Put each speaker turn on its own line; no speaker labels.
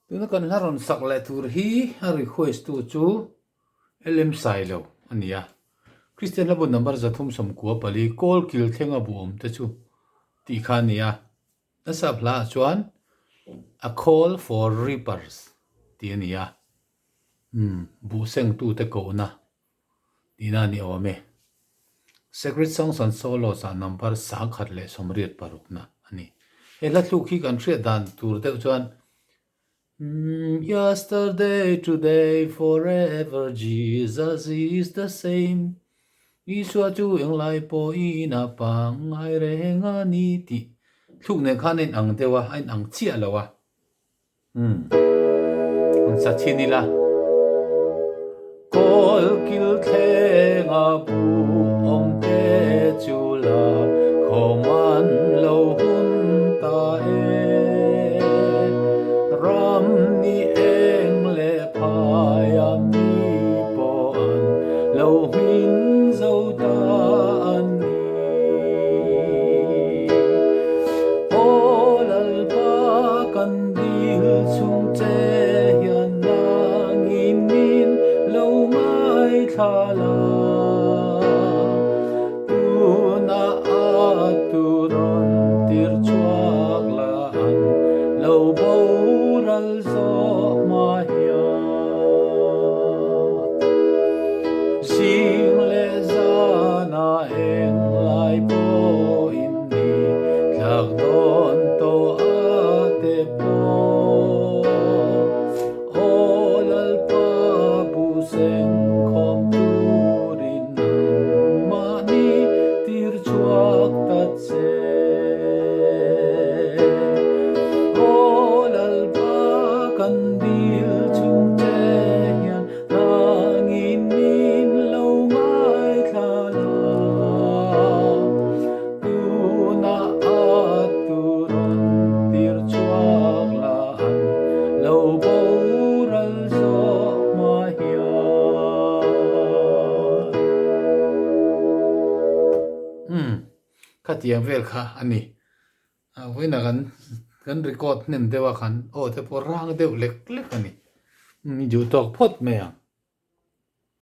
Tuna kan hla rawn sak leh tur hi a request tu chu LM Sailo a ni a. Kristian hlabu number 394 kawl kil thlenga bu awm te chu tih kha a ni a. A sap hla ah chuan A Call for Reapers tih a ni a. Umm buhsengtute kohna tihna a ni awm e. Sacred Songs and Solos ah number 1086 na a ni. He hla thluk hi kan hriat dan tur deuh chuan Yesterday, today, forever, Jesus is the same. Isua chu englai pawhin a pangngai reng a ni tih thluk nen khan a inang deuh a, a inang chiah lo a. Umm. An sa chhin ila. Kawl kil thlenga bu awm te chu la khawm an lo hun ta e. Ram ni eng leh phai a mi pawh an lo hmin zo ta a ni. Aw Lalpa kan dil chhung che hian nangin min lo ngaithla la. Tuna a tu rawn tir chhuak la an lo boral zawk hma hian. Zing leh zana eng lai pawhin ni thlak dawn tawh a te pawh. Aw Lalpa bu seng khawm turin nangmahni tir chhuak ta che. Aw Lalpa kan dil chung che hian Nangin min lo ngaithla la, tunah a tu rawn tir chhuak la an lo boral zawk hma hian. Umm, khatiang vel kha a ni. Vawiinah kan kan record hnem deuh a khan aw te pawh rang deuh lek lek a ni. Umm, i duh tawk phawt mai ang.